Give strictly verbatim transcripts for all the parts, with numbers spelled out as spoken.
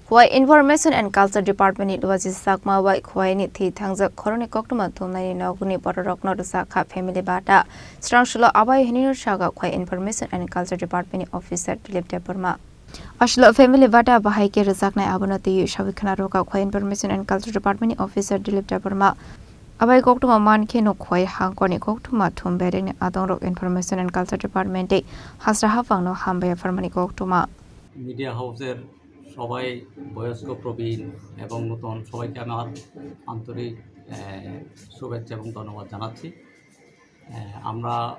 Khowai Information and Culture Department ni Luaji Sakma bai Khowai ni thwi thangjak khoroknwi koktwma thumnaini nokni bororokno rwjak kha family bata. Srangsulo abai hinwi rwjak kha Khowai Information and Culture Department ni officer Dilip Debbarma. Aswklo family bata bahai khe rwjaknai, abono twiwi sawi khna rwkha Khowai Information and Culture Department ni officer Dilip Debbarma. Abai koktwma man khe no Khowai hangkorni koktwma thum berekni adongrok Information and Culture Department tei hasra haphangno hambai pharmani koktwma. Media হাউসের সবাই, বয়স্ক, প্রবীণ এবং নতুন সবাইকে আমার আন্তরিক, আহ, শুভেচ্ছা এবং ধন্যবাদ জানাচ্ছি। আহ, আমরা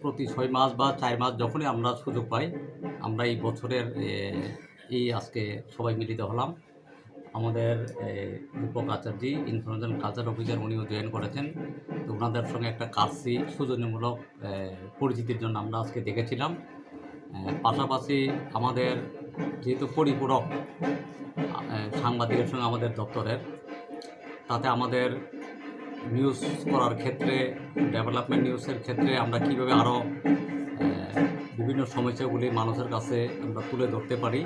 প্রতি ছয় মাস বা চার মাস যখনই আমরা সুযোগ পাই, আমরা এই বছরের, আহ, এই আজকে সবাই মিলিত হলাম। আমাদের, আহ, রূপক আচার্য, ইনফরমেশন কালচার অফিসার, উনিও জয়েন করেছেন। তো ওনাদের সঙ্গে একটা কার্সি সৌজন্যমূলক, আহ, পরিচিতির জন্য আমরা আজকে দেখেছিলাম। আহ, পাশাপাশি আমাদের যেহেতু পরিপূরক, আহ, সাংবাদিকের সঙ্গে আমাদের দপ্তরের, তাতে আমাদের নিউজ করার ক্ষেত্রে, ডেভেলপমেন্ট নিউজের ক্ষেত্রে আমরা কীভাবে আরও, আহ, বিভিন্ন সমস্যাগুলি মানুষের কাছে আমরা তুলে ধরতে পারি,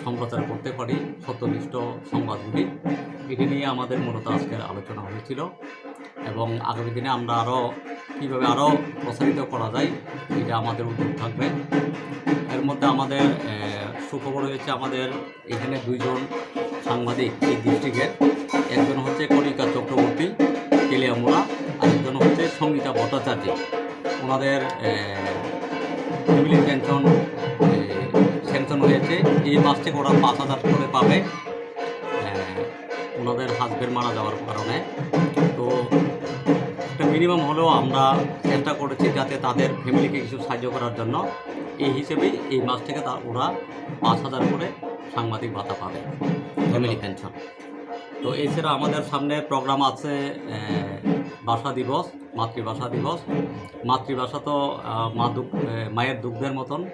সম্প্রচার করতে পারি, সত্যনিষ্ঠ সংবাদগুলি, এটা নিয়ে আমাদের মূলত আজকের আলোচনা হয়েছিল। এবং আগামী দিনে আমরা আরও কীভাবে আরও প্রসারিত করা যায়, এটা আমাদের উদ্যোগ থাকবে। এর মধ্যে আমাদের, আহ, সুখবর হয়েছে, আমাদের এখানে দুইজন সাংবাদিক এই ডিস্ট্রিক্টের, একজন হচ্ছে কণিকা চক্রবর্তী, তেলিয়ামুড়া, আরেকজন হচ্ছে সঙ্গীতা ভট্টাচার্য। ওনাদের, আহ, ফ্যামিলি পেনশন, আহ, স্যাংশন হয়েছে। এই মাস থেকে ওরা পাঁচ হাজার করে পাবে। আহ, ওনাদের হাজব্যান্ড মারা যাওয়ার কারণে। তো একটা মিনিমাম হলেও আমরা চেষ্টা করেছি যাতে তাদের ফ্যামিলিকে কিছু সাহায্য করার জন্য। এই হিসেবেই এই মাস থেকে তা, ওরা পাঁচ হাজার করে সাংবাদিক ভাতা পাবে, ফ্যামিলি পেনশন। তো এছাড়া আমাদের সামনে প্রোগ্রাম আছে, আহ, ভাষা দিবস, মাতৃভাষা দিবস। মাতৃভাষা তো, আহ, মা দুগ-, আহ, মায়ের দুগ্ধের মতন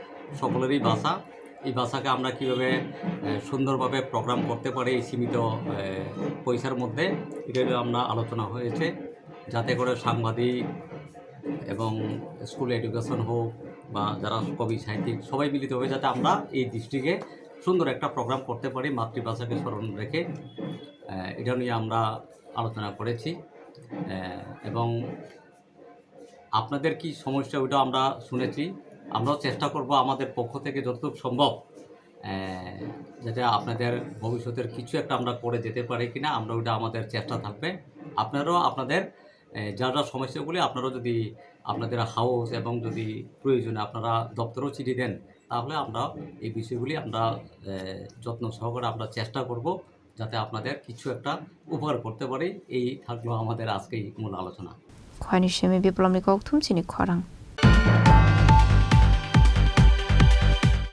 সকলেরই ভাষা। এই ভাষাকে আমরা কীভাবে, আহ, সুন্দরভাবে প্রোগ্রাম করতে পারি এই সীমিত, আহ, পয়সার মধ্যে, এটা নিয়ে আমরা আলোচনা হয়েছে, যাতে করে সাংবাদিক এবং স্কুল এডুকেশন হোক বা যারা কবি সাহিত্যিক সবাই মিলিত হয়ে যাতে আমরা এই ডিস্ট্রিক্টে সুন্দর একটা প্রোগ্রাম করতে পারি মাতৃভাষাকে স্মরণ রেখে। আহ, এটা নিয়ে আমরা আলোচনা করেছি, আহ, এবং আপনাদের কি সমস্যা ওইটা আমরা শুনেছি। আমরাও চেষ্টা করব আমাদের পক্ষ থেকে যতটুকু সম্ভব, আহ, যাতে আপনাদের ভবিষ্যতের কিছু একটা আমরা করে যেতে পারি কিনা, আমরা ওইটা আমাদের চেষ্টা থাকবে। আপনারাও আপনাদের, আহ, যা যা সমস্যাগুলি আপনারাও যদি আপনাদের হাউস এবং যদি প্রয়োজনে আপনারা দপ্তরেও চিঠি দেন, তাহলে আমরা এই বিষয়গুলি আমরা, আহ, যত্ন সহকারে আমরা চেষ্টা করব যাতে আপনাদের কিছু একটা উপকার করতে পারি। এই থাকলো আমাদের আজকেই মূল আলোচনা। Khowai ni simi Biplomni kokthum chini khorang.